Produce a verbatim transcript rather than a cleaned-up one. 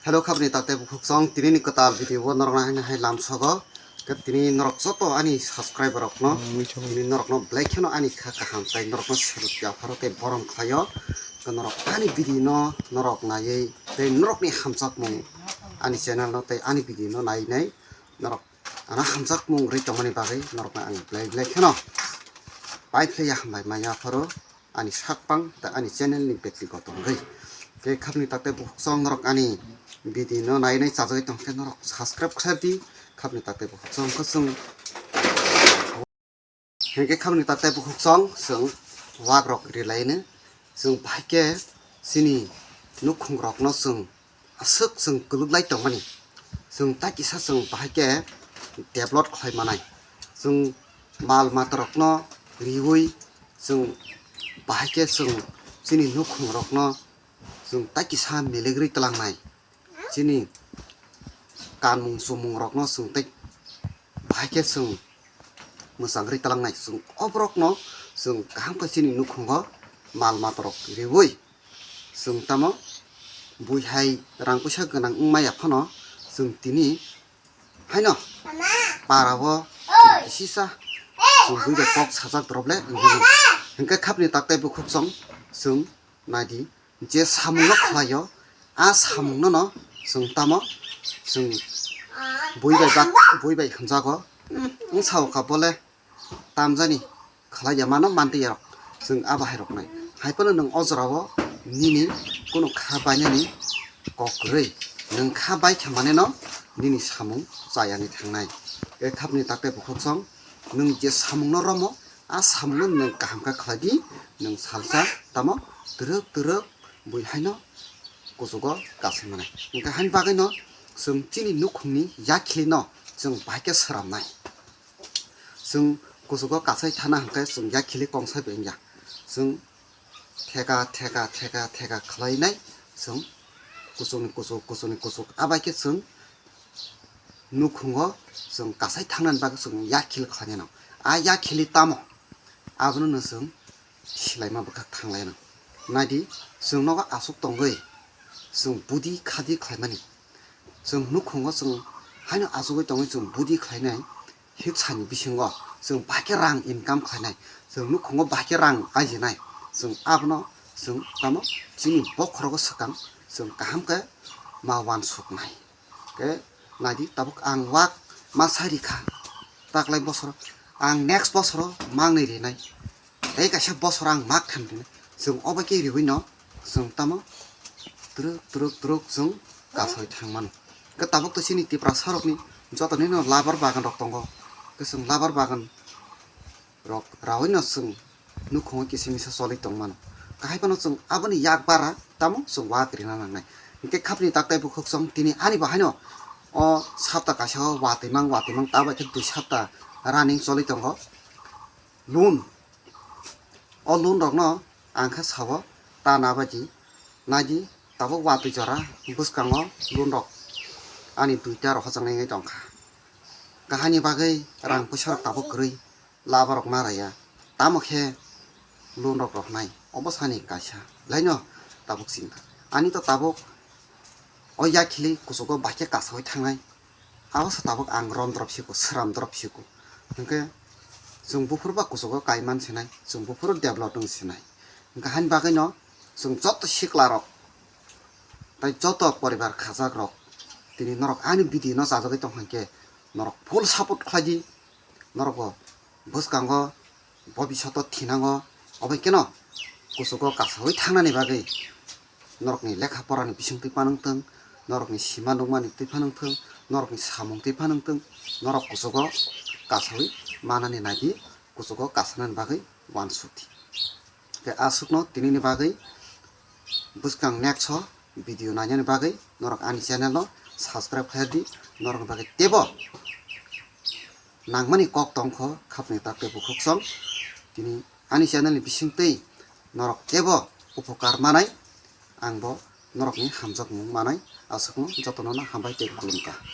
Hello, khapni takte bukhuk song, tini ni kwtal video o norok nahai nahai lam sogo. Ke tini norok joto ani subscriber rok no, tini norok no belai kheno ani kha kaham tai norok no salute ya pharo tei borom khlaio. Ke norok ani video no norok naiwi tei norok ni hamjakmung ani channel no tei ani video no nai nai norok ano hamjakmung rwi tongmani bagwi norok no ang belai belai kheno pai khlai ya hambai manya pharo. Ani sakpang ta ani channel ni bektigoto wngwi. Tei khapni takte bukhuk song norok ani video no nai nai chajagwi tong khe norok subscribe khlai di. Khapni takte bukhuk song khe chwng, hinkhe khapni takte bukhuk song chwng wak rok rilai no chwng bahai khe chini nukhung rok no chwng aswk chwng kwlwk lai tongmani, chwng tai kisa chwng bahai khe develop khlai manai, chwng mal mata rokno riui chwng bahai khe chwng chini nukhung rokno chwng tai kisa milik rwi twlang nai, chini kanmung chumung rokno chwng tei bahai khe chwng mwchang rwi twlang nai, chwng o borok no chwng kaham khe chini nukhungo mal mata rok riui. Chwng tamo bui hai rang puisa gwnang wngma ya phano chwng tini haino para o kisisa chwng bui bai kok sajak drop le wngwi mano. Hinkhe khapni taktai bukhuk song chwng nai di, je samung no khlai o a samung no no chwng tamo chwng bui bai bak bui bai hwnjago, wng sao kha bole tamjani khlai ya mano mantwi ya rok chwng abo hai rok nai. Hai phano nwng o jora o nini kunu kha bainani kok kwrwi, nwng kha bai kha mane no nini samung chayani thangnai. E khapni takte bukhuk song nwng je samung no romo a samung no nwng kaham khe khlai di, nwng salsa tamo twrwk twrwk bui haino kuchugo kasai manai. Hinkhe haini bagwi no chwng chini nukhungni yakhili no chwng bahai khe sramnai. Chwng kuchugo kasai thana hinkhe chwng yakhili kongsai bai wngya. Chwng theka theka theka theka khlainai chwng kuchukni kuchuk kuchukni kuchuk abai khe chwng nukhungo chwng kasai thangnani bagwi chwng yakhili khlainai no. A yakhili tamo abono no chwng silaima bwkhak thanglaino. Naidi, chwng nogo aswk tongwi chwng budi khadi khlaimani. Chwng nukhungo chwng haino achugwi tongwi chwng budi khlainai, hiksani bisingo chwng bahai khe rang income khlainai, chwng nukhungo bahai khe rang aijinai, chwng abono chwng tamo chini bokhorogo swkang chwng kaham khe ma uansuknai. Khe naidi tabuk ang wak ma sai rikha taklai bosoro, ang next bosoro mangnwi rinai. Tei kaisa bosor ang mak tham tini. Chwng obo khe riui no chwng tamo twrwk twrwk twrwk chwng kasoi thang mano. Khe tabuk to chini Tiprasa rokni joto nino labar bagan rok tongo. Khe chwng labar bagan rok raui no chwng nukhungo kisa misa choli tong mano. Kahai phano chwng aboni yak bara tamo chwng wak rina nangnai. Hinkhe khapni taktai bukhuk chwng tini ani bo haino o sapta kaisa o watwi mang watwi mang ta bai khe dui sapta running choli tongo. Loan. O loan rokno ang khe sao ta na bai di, naidi tabuk watwi jora bwskango loan rok ani duita rok hochang nai wngwi tongkha. Kahani bagwi rang puisa rok tabuk kwrwi laborok ma raya, tamo khe loan rok roknai obo sani kaisa laino tabuk chingkha. Ani to tabuk o yakhili kuchugo bahai khe kasaui thangnai. Abo se tabuk ang rom drop siko, sram drop siko. Hinkhe chwng buphuru ba kuchugo kaiman sinai, chwng buphuru develop wng sinai. Hinkhe haini bagwino chwng joto sikla rok tai joto poribar khajak rok tini norok ani video no chajagwi tong hinkhe norok full support khlai di, norok bo bwskango bobishoto thinango, obo keno kuchugo kasaui thangnani bagwi norokni lekha porani bising twi phanang thwng, norokni sima nukmani twi phanang thwng, norokni samung twi phanang thwng, norok kuchugo kasaui manani nai di, kuchugo kasanani bagwi uansuk di. Tei aswkno tinini bagwi bwskang next o video nainani bagwi norok ani channel no subscribe khlai di, norokni bagwi teibo nangmani kok tongkho khapni takte bukhuk song. Tini ani channel ni bisingtwi norok teibo upokar manai, ang bo norokni hamjakmung manai. Aswkno jotono no hambai tei khulumkha.